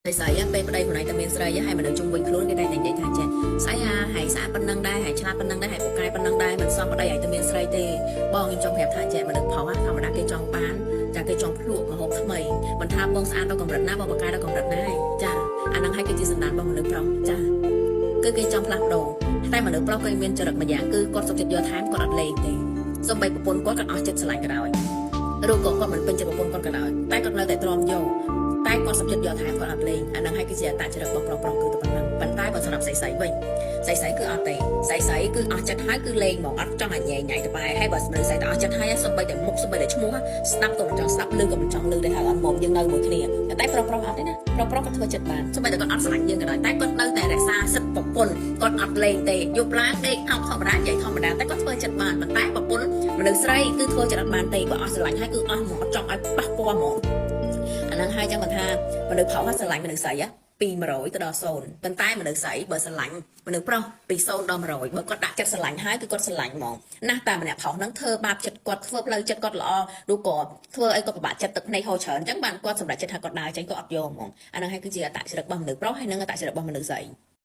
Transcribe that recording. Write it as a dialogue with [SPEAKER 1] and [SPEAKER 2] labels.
[SPEAKER 1] ស្រីស្រីពេលប្តីខ្លួនឯងតែមានស្រីហើយមនុស្សជុំវិញខ្លួនគេតែនិយាយថាចេះស្អីអាហើយស្អាតប៉ុណ្ណឹងដែរហើយឆ្លាតប៉ុណ្ណឹងដែរហើយពូកែប៉ុណ្ណឹងដែរមិនសមប្តីឯងទៅមានស្រីទេបងខ្ញុំចង់ប្រាប់ថាចេះមនុស្សប្រុសធម្មតាគេចង់បានចាគេចង់ភ្លក់មហូបថ្មីមិនថាបងស្អាតដល់កម្រិតណាបងពូកែដល់កម្រិតណាឯងចាអាហ្នឹងហើយគឺជាសន្តានរបស់មនុស្សប្រុសចាគឺគេចង់ផ្លាស់ប្ដូរតែមនុស្សប្រុសគេមានចរិតម្យ៉ាងគឺគាត់សុខចិត្តយកថែមគាត់អត់លេងទេសូម្បីប្រពន្ធគាត់គាត់អស់ចិត្តស្រឡាញ់ក៏ដោយឬក៏គាត់មិនពេញចិត្តប្រពន្ធគាត់ក៏ដោយតែគាត់នៅតែទ្រាំយក តែគាត់សុខចិត្តយកថែមគាត់អត់លេងអាហ្នឹងហើយគឺជាអត្តចរិតរបស់ប្រុសប្រុសគឺតែប៉ុណ្្នឹងប៉ុន្តែបើសម្រាប់ស្រីស្រីវិញស្រីស្រីគឺអត់ទេស្រីស្រីគឺអស់ចិត្តហើយគឺលេងហ្មងអត់ចង់ឲ្យញ៉ៃញ៉ៃទៅបែហើយបើមនុស្សស្រីតែអស់ចិត្តហើយសូម្បីតែមុខសូម្បីតែឈ្មោះស្ដាប់ក៏មិនចង់ស្ដាប់ឮក៏មិនចង់ឮដែរហើយអត់មកយើងនៅមួយគ្នាតែប្រុសប្រុសអត់ទេណាប្រុសប្រុសគាត់ធ្វើចិត្តបានសូម្បីតែគាត់អត់ស្រឡាញ់យើងក៏ដោយតែគាត់នៅតែរក្សាសិទ្ធិប្រពន្ធគាត់អត់លេងទេយប់ឡើងដេកអោបធម្មតានិយាយធម្មតាតែគាត់ធ្វើចិត្តបានប៉ុន្តែប្រពន្ធមនុស្សស្រីគឺធ្វើចិត្តអត់បានទេបើអស់ស្រឡាញ់ហើយគឺអស់ហ្មងអត់ចង់ឲ្យប៉ះពាល់ហ្មង អាហ្នឹងហើយចឹងគាត់ថាមនុស្សប្រុសស្រឡាញ់មនុស្សស្រីពី100ទៅដល់0ប៉ុន្តែមនុស្សស្រីបើស្រឡាញ់មនុស្សប្រុសពី0ដល់100បើគាត់ដាក់ចិត្តស្រឡាញ់ហើយគឺគាត់ស្រឡាញ់ហ្មងណាស់តែម្នាក់ប្រុសហ្នឹងធ្វើបាបចិត្តគាត់ធ្វើផ្លូវចិត្តគាត់ល្អឬក៏ធ្វើឲ្យគាត់ពិបាកចិត្តទឹកភ្នែកហូរច្រើនអញ្ចឹងបានគាត់សម្រេចចិត្តថាគាត់ដើរចេញគាត់អត់យកហ្មងអាហ្នឹងហើយគឺជាអត្តចរិតរបស់មនុស្សប្រុសហើយនិងអត្តចរិតរបស់មនុស្សស្រី។